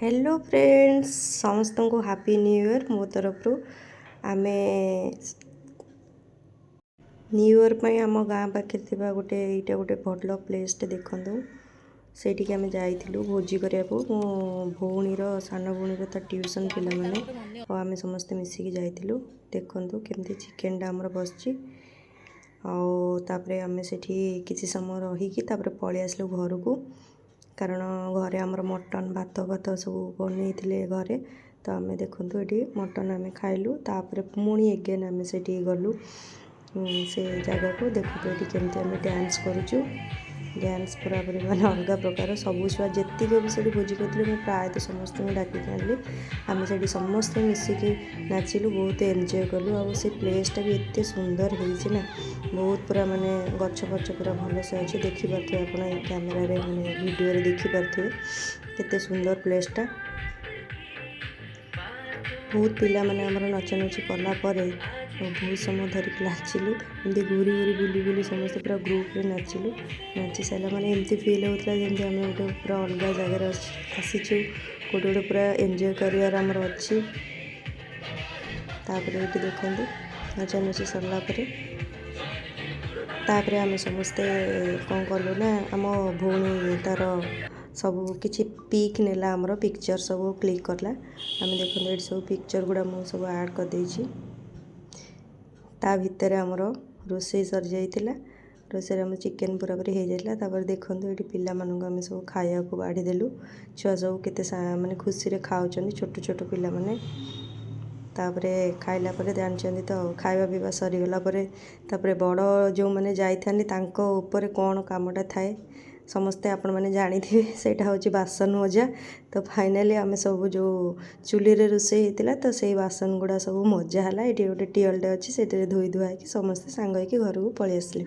Hello friends, ସମସ୍ତଙ୍କୁ happy new year ମୋ ତରଫରୁ। ଆମେ ନ୍ୟୁ ଇୟର୍ ପାଇଁ ଆମ ଗାଁ ପାଖରେ ଥିବା ଗୋଟେ ଏଇଟା ଗୋଟେ ଭଲ ପ୍ଲେସ୍ଟେ ଦେଖନ୍ତୁ, ସେଇଠିକି ଆମେ ଯାଇଥିଲୁ ଭୋଜି କରିବାକୁ। ମୋ ଭଉଣୀର, ସାନ ଭଉଣୀର ତା ଟ୍ୟୁସନ୍ ପିଲାମାନେ ଆଉ ଆମେ ସମସ୍ତେ ମିଶିକି ଯାଇଥିଲୁ। ଦେଖନ୍ତୁ କେମିତି ଚିକେନଟା ଆମର ବସିଛି। ଆଉ ତାପରେ ଆମେ ସେଠି କିଛି ସମୟ ରହିକି ତାପରେ ପଳେଇ ଆସିଲୁ ଘରକୁ, କାରଣ ଘରେ ଆମର ମଟନ୍ ଭାତ ଫାତ ସବୁ ବନେଇଥିଲେ ଘରେ। ତ ଆମେ ଦେଖନ୍ତୁ, ଏଠି ମଟନ୍ ଆମେ ଖାଇଲୁ। ତାପରେ ପୁଣି ଏଗେନ୍ ଆମେ ସେଠିକି ଗଲୁ ସେ ଜାଗାକୁ। ଦେଖନ୍ତୁ, ଏଠି କେମିତି ଆମେ ଡ୍ୟାନ୍ସ କରୁଛୁ। ଡ୍ୟାନ୍ସ ପୁରାପୁରି ମାନେ ଅଲଗା ପ୍ରକାର। ସବୁ ଛୁଆ ଯେତିକି ବି ସେଠି ଭୋଜି କରୁଥିଲେ, ମୁଁ ପ୍ରାୟତଃ ସମସ୍ତଙ୍କୁ ଡାକିକି ଆଣିଲି। ଆମେ ସେଠି ସମସ୍ତେ ମିଶିକି ନାଚିଲୁ, ବହୁତ ଏନ୍ଜୟ କଲୁ। ଆଉ ସେ ପ୍ଲେସ୍ଟା ବି ଏତେ ସୁନ୍ଦର ହେଇଛି ନା, ବହୁତ ପୁରା ମାନେ ଗଛ ଫଛ ପୁରା ଭଲସେ ଅଛି। ଦେଖିପାରୁଥିବେ ଆପଣ ଏଇ କ୍ୟାମେରାରେ, ମାନେ ଭିଡ଼ିଓରେ ଦେଖିପାରୁଥିବେ କେତେ ସୁନ୍ଦର ପ୍ଲେସ୍ଟା। ବହୁତ ପିଲାମାନେ ଆମର ନଚାନଚି କଲା ପରେ ବହୁତ ସମୟ ଧରିକି ନାଚିଲୁ। ଏମିତି ଘୁରି ଘୁରି ବୁଲି ବୁଲି ସମସ୍ତେ ପୁରା ଗ୍ରୁପ୍ରେ ନାଚିଲୁ। ନାଚି ସାରିଲା ମାନେ ଏମିତି ଫିଲ୍ ହେଉଥିଲା ଯେମିତି ଆମେ ଗୋଟେ ପୁରା ଅଲଗା ଜାଗାରେ ଆସିଛୁ, କେଉଁଠି ଗୋଟେ ପୁରା ଏନ୍ଜୟ କରିବାର ଆମର ଅଛି। ତାପରେ ଏଇଠି ଦେଖନ୍ତୁ, ନଚାନଚି ସରିଲା ପରେ ତାପରେ ଆମେ ସମସ୍ତେ କ'ଣ କଲୁ ନା, ଆମ ଭଉଣୀ ତା'ର ସବୁ କିଛି ପିକ୍ ନେଲା, ଆମର ପିକ୍ଚର୍ ସବୁ କ୍ଲିକ୍ କଲା। ଆମେ ଦେଖନ୍ତୁ, ଏଇଠି ସବୁ ପିକ୍ଚର୍ ଗୁଡ଼ା ମୁଁ ସବୁ ଆଡ଼୍ କରିଦେଇଛି। ତା ଭିତରେ ଆମର ରୋଷେଇ ସରିଯାଇଥିଲା। ରୋଷେଇରେ ଆମ ଚିକେନ୍ ପୁରାପୁରି ହେଇଯାଇଥିଲା। ତାପରେ ଦେଖନ୍ତୁ, ଏଇଠି ପିଲାମାନଙ୍କୁ ଆମେ ସବୁ ଖାଇବାକୁ ବାଢ଼ି ଦେଲୁ। ଛୁଆ ସବୁ କେତେ ମାନେ ଖୁସିରେ ଖାଉଛନ୍ତି, ଛୋଟ ଛୋଟ ପିଲାମାନେ। ତାପରେ ଖାଇଲା ପରେ ଜାଣିଛନ୍ତି ତ, ଖାଇବା ପିଇବା ସରିଗଲା ପରେ ତାପରେ ବଡ଼ ଯେଉଁମାନେ ଯାଇଥାନ୍ତି, ତାଙ୍କ ଉପରେ କ'ଣ କାମଟା ଥାଏ, ସମସ୍ତେ ଆପଣମାନେ ଜାଣିଥିବେ, ସେଇଟା ହେଉଛି ବାସନ ମଜା। ତ ଫାଇନାଲି ଆମେ ସବୁ ଯେଉଁ ଚୁଲିରେ ରୋଷେଇ ହେଇଥିଲା, ତ ସେଇ ବାସନ ଗୁଡ଼ା ସବୁ ମଜା ହେଲା। ଏଇଠି ଗୋଟେ ଟିଅଲଟେ ଅଛି, ସେଇଥିରେ ଧୋଇ ଧୁଆ ହେଇକି ସମସ୍ତେ ସାଙ୍ଗ ହେଇକି ଘରକୁ ପଳେଇ ଆସିଲୁ।